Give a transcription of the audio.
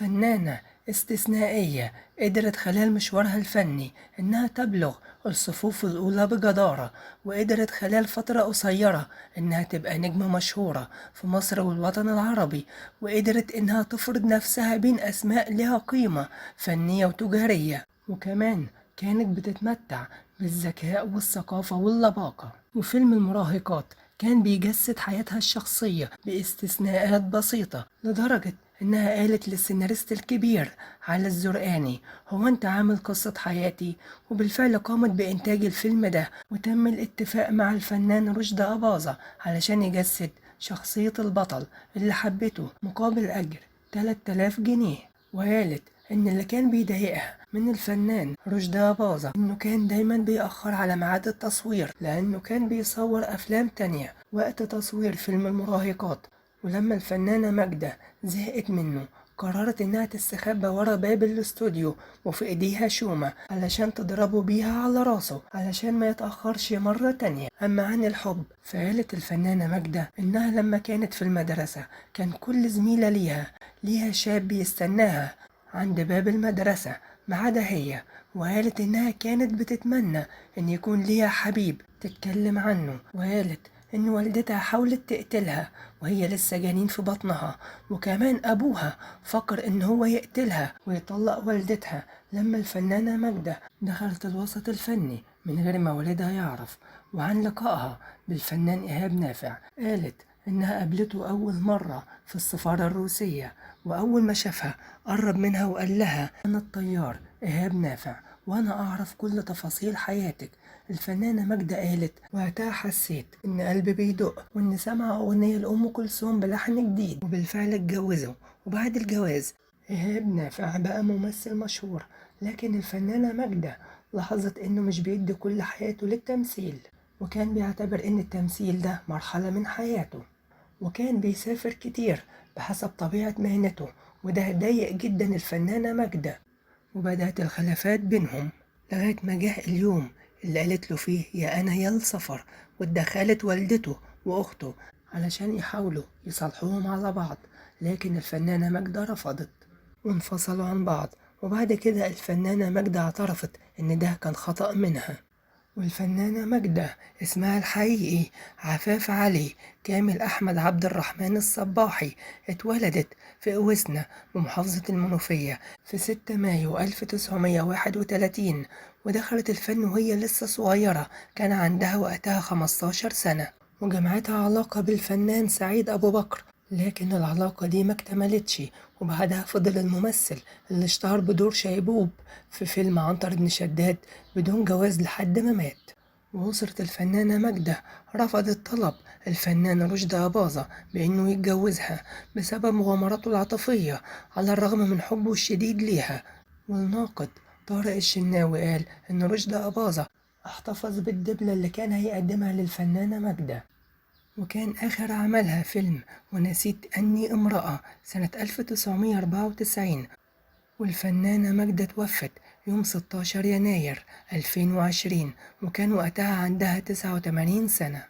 فنانة استثنائية قدرت خلال مشوارها الفني إنها تبلغ الصفوف الأولى بجدارة، وقدرت خلال فترة قصيرة إنها تبقى نجمة مشهورة في مصر والوطن العربي، وقدرت إنها تفرض نفسها بين أسماء لها قيمة فنية وتجارية، وكمان كانت بتتمتع بالذكاء والثقافة واللباقة. وفيلم المراهقات كان بيجسد حياتها الشخصية باستثناءات بسيطة، لدرجة إنها قالت للسيناريست الكبير علي الزرقاني: هو أنت عامل قصة حياتي؟ وبالفعل قامت بإنتاج الفيلم ده، وتم الاتفاق مع الفنان رشدي أباظة علشان يجسد شخصية البطل اللي حبته مقابل أجر 3000 جنيه. وقالت إن اللي كان بيضايقها من الفنان رشدي أباظة إنه كان دايما بيأخر على ميعاد التصوير، لأنه كان بيصور أفلام تانية وقت تصوير فيلم المراهقات. ولما الفنانة ماجدة زهقت منه قررت إنها تستخبى ورا باب الاستوديو وفي إيديها شومة علشان تضربه بيها على راسه علشان ما يتأخرش مرة تانية. أما عن الحب فقالت الفنانة ماجدة إنها لما كانت في المدرسة كان كل زميلة ليها شاب يستناها عند باب المدرسة ما عدا هي، وقالت إنها كانت بتتمنى إن يكون ليها حبيب تتكلم عنه. وقالت إن والدتها حاولت تقتلها وهي لسه جنين في بطنها، وكمان أبوها فكر إن هو يقتلها ويطلق والدتها لما الفنانة ماجدة دخلت الوسط الفني من غير ما والدها يعرف. وعن لقائها بالفنان إيهاب نافع قالت إنها قابلته أول مرة في السفارة الروسية، وأول ما شافها قرب منها وقال لها: أنا الطيار إيهاب نافع وأنا أعرف كل تفاصيل حياتك. الفنانة ماجدة قالت: وقتها حسيت إن قلبي بيدق وإن سمع أغنية لأم كلثوم بلحن جديد، وبالفعل اتجوزوا. وبعد الجواز إيهاب نافع بقى ممثل مشهور، لكن الفنانة ماجدة لاحظت إنه مش بيدي كل حياته للتمثيل، وكان بيعتبر إن التمثيل ده مرحلة من حياته، وكان بيسافر كتير بحسب طبيعة مهنته، وده ضايق جدا الفنانة ماجدة، وبدأت الخلافات بينهم لغاية ما جه اليوم اللي قالت له فيه يا أنا يا السفر، واتدخلت والدته وأخته علشان يحاولوا يصالحوهم على بعض، لكن الفنانة ماجدة رفضت وانفصلوا عن بعض. وبعد كده الفنانة ماجدة اعترفت إن ده كان خطأ منها. والفنانة ماجدة اسمها الحقيقي عفاف علي كامل أحمد عبد الرحمن الصباحي، اتولدت في قويسنا بمحافظة المنوفية في 6 مايو 1931، ودخلت الفن وهي لسه صغيرة، كان عندها وقتها 15 سنة، وجمعتها علاقة بالفنان سعيد أبو بكر، لكن العلاقة دي ما اكتملتش. وبعدها فضل الممثل اللي اشتهر بدور شيبوب في فيلم عنتر بن شداد بدون جواز لحد ما مات. وأسرة الفنانة ماجدة رفضت طلب الفنان رشدي أباظة بأنه يتجوزها بسبب مغامراته العاطفية على الرغم من حبه الشديد ليها. والناقد طارق الشناوي قال إن رشدي أباظة احتفظ بالدبلة اللي كان هيقدمها للفنانة ماجدة. وكان آخر عملها فيلم ونسيت أني امرأة سنة 1994. والفنانة ماجدة توفت يوم 16 يناير 2020، وكان وقتها عندها 89 سنة.